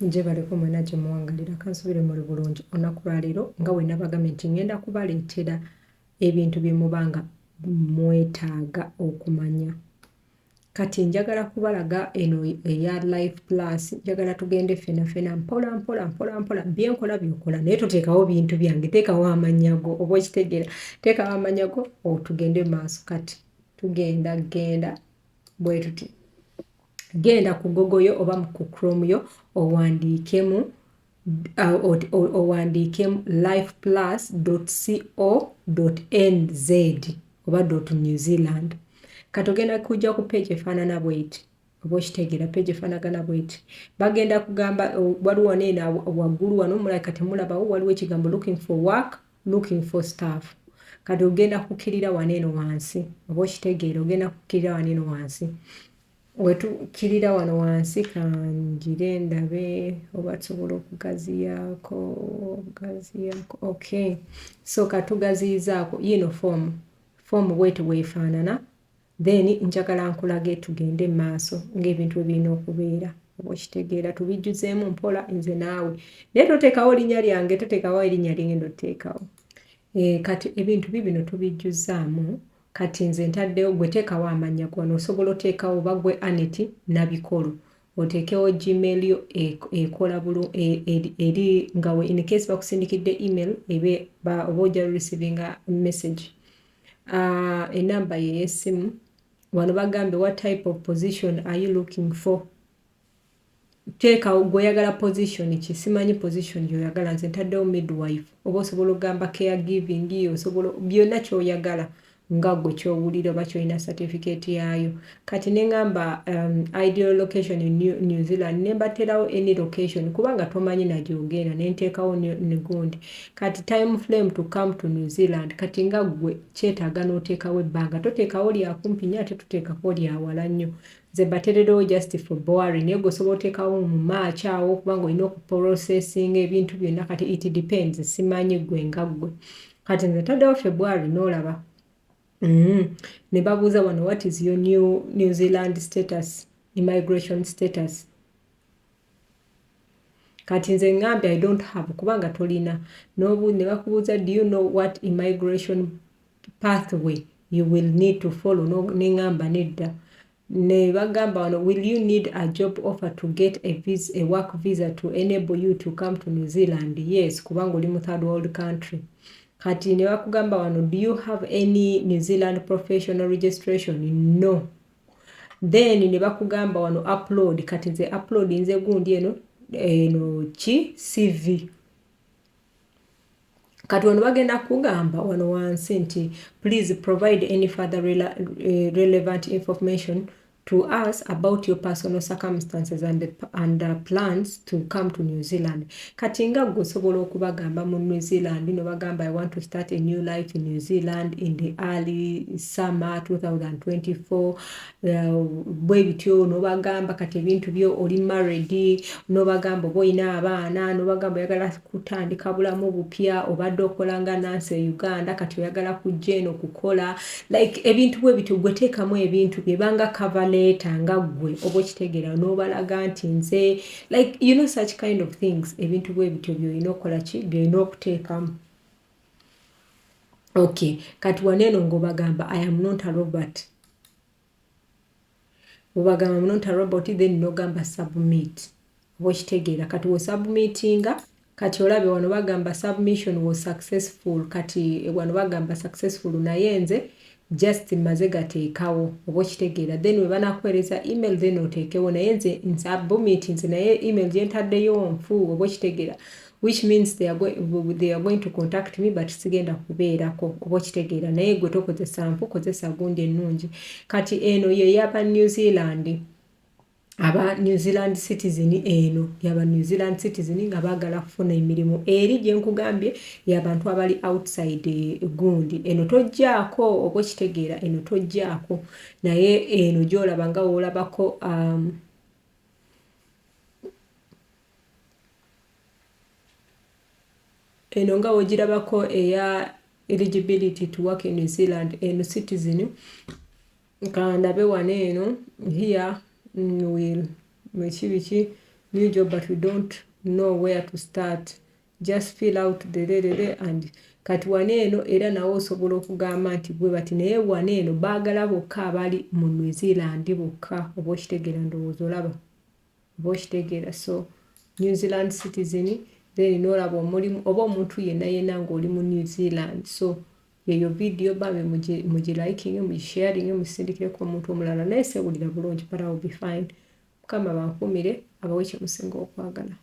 Gyebaleko mwena gye muwangalira, kansubire muli bulungi. Olunaku lwaleero nga bwe nabagambye nti ngenda kubaleetera ebintu bye muba nga mwetaaga okumanya. Kati njagala kubalaga eno eya Life Plus, njagala tugende ffena ffena mpola mpola mpola mpola, byenkola byokola, naye toteekawo bintu byange, teekawo amannya go, oba okitegeera, teekawo amannya go tugende maaso. Kati tugenda genda bwe tuti, genda ku Google yo oba ku Chrome yo, owandiikemu lifeplus.co.nz oba .new Zealand. Kati ogenda kujja ku page efaanana bweti, oba okitegeera, page efaanagana bweti. Bagenda kugamba waliwo neeno waggulu wano, mulabika temulabawo, waliwo ekigambo "looking for work", "looking for staff". Kati ogenda kukkirira wano eno wansi, oba okitegeera, ogenda kukkirira wano eno wansi. Wetukkirira wano wansi, kanjire ndabe oba tusobola okugaziyaako. Okay, so katugaziyizaako yino form bweti bwefaanana. Then njagala nkulage, tugende maaso ng'ebintu ebirina okubeera, oba okitegeera, tubijjuzeemu mpola nze naawe, naye toteekawo linnya lyange, toteekawo erinnya lyengenda otuteekawo. Kati ebintu bibino tubijjuzaamu. Kati nze ntaddewo, gwe teekawo amannya go wano, osobola oteekawo oba gwe Anet Nabikolo, oteekewo Gmail yo ekola bulu eri nga in case bakusindikidde email ebe oba ojja receivinga message. Enamba ye ey'essimu. Wano bagambye, "What type of position are you looking for?" Teekawo gweoyagala position ki, simanyi position gyoyagala. Nze ntaddewo midwife, oba osobola okugamba care giving, osobola byonna kyoyagala nga ggwe ky'owulira oba ky'olina certificate yaayo. Kati ne ŋŋamba ideal location in New Zealand, ne mbateerawo any location kubanga tomanyi na gy'ogenda, ne nteekawo ne gundi. Kati time frame to come to New Zealand, kati nga ggwe kyetaaga n'oteekawo ebbanga, toteekawo lya kumpi nnyo ate toteekako lya wala nnyo. Nze mbateererewo just for boring, naye gwe osobola oteekawo mu March awo kubanga olina okuprocessinga ebintu byonna. Kati it depends, simanyi ggwe nga ggwe. Kati nze ntaddewo February n'olaba. Ne babuuza wano, "What is your New Zealand status, immigration status?" Kati nze ŋŋambye I don't have kubanga tolina. Ne bakubuuza, "Do you know what immigration pathway you will need to follow?" Ne ŋŋamba nedda. Ne bagamba wano, "Will you need a job offer to get a visa, a work visa to enable you to come to New Zealand?" Yes, kubanga oli mu third world country. Kati ne bakugamba wano, "Do you have any New Zealand professional registration?" No. Then ne bakugamba wano, upload. Kati nze upload nze gundi eno eno ki CV. Kati wano bagenda kugamba wano wansi nti, "Please provide any further relevant information to us about your personal circumstances and plans to come to New Zealand." Kati nga ggwe osobola okubagamba mu New Zealand, nobagamba, "I want to start a new life in New Zealand in the early summer 2024," bwe bityo nobagamba. Kati ebintu byo, oli married, nobagamba oba olina abaana, nobagamba oyagala kutandika bulamu bupya, obadde okola nga nurse e Uganda, kati oyagala kujja eno kukola, like ebintu bwe bityo. Gwe teekamu ebintu byebanga cover letter nga ggwe, oba okitegeera, n'obalaga nti nze, like such kind of things. Ebintu bwe bityo byolina okukola ki, byolina okuteekamu. Okay, kati waneeno ng'obagamba, "I am not a robot." Bwebagamba "not a robot", then nogamba submit, oba okitegeera. Kati wosubmitinga, kati olabe wano bagamba submission was successful. Kati wano bagamba successful, naye nze just maze gateekawo, oba okitegeera. Then we banakuweereza email, then oteekewo, naye nze nsubmit nze, naye email gye ntaddeyo nfu, oba okitegeera, which means they are going to contact me, but sigenda kubeerako, oba okitegeera. Naye gwe tokozesa nfu, kozesa gundi ennungi. Kati eno ye yaba New Zealand, aba New Zealand citizen. Eno yaba New Zealand citizen nga baagala kufuna emirimu. Eri gye nkugambye y'abantu abali outside gundi. Eno tojjaako, oba okitegeera, eno tojjaako, naye eno gy'olaba nga woolabako eno nga wogirabako eya eligibility to work in New Zealand, eno citizen. Kandabe wano eno, here will biki biki. New job, but we don't know where to start. Just fill out the rerere and kati wano eno era nawe osobola okugamba nti bwe bati, naye wano eno baagala bokka abali mu New Zealand bokka, oba okitegeera? Ndowooza olaba, oba okitegeera? So New Zealand citizen, then n'olaba omulimu oba omuntu yenna yenna ng'oli mu New Zealand. So yeyo vidiyo, bambi mugilikinge, mugisharinge, mugisindikireko omuntu omulala. Naye sewulira bulungi, but I will be fine. Mukama bankuumire, abawe kyemusinga okwagala.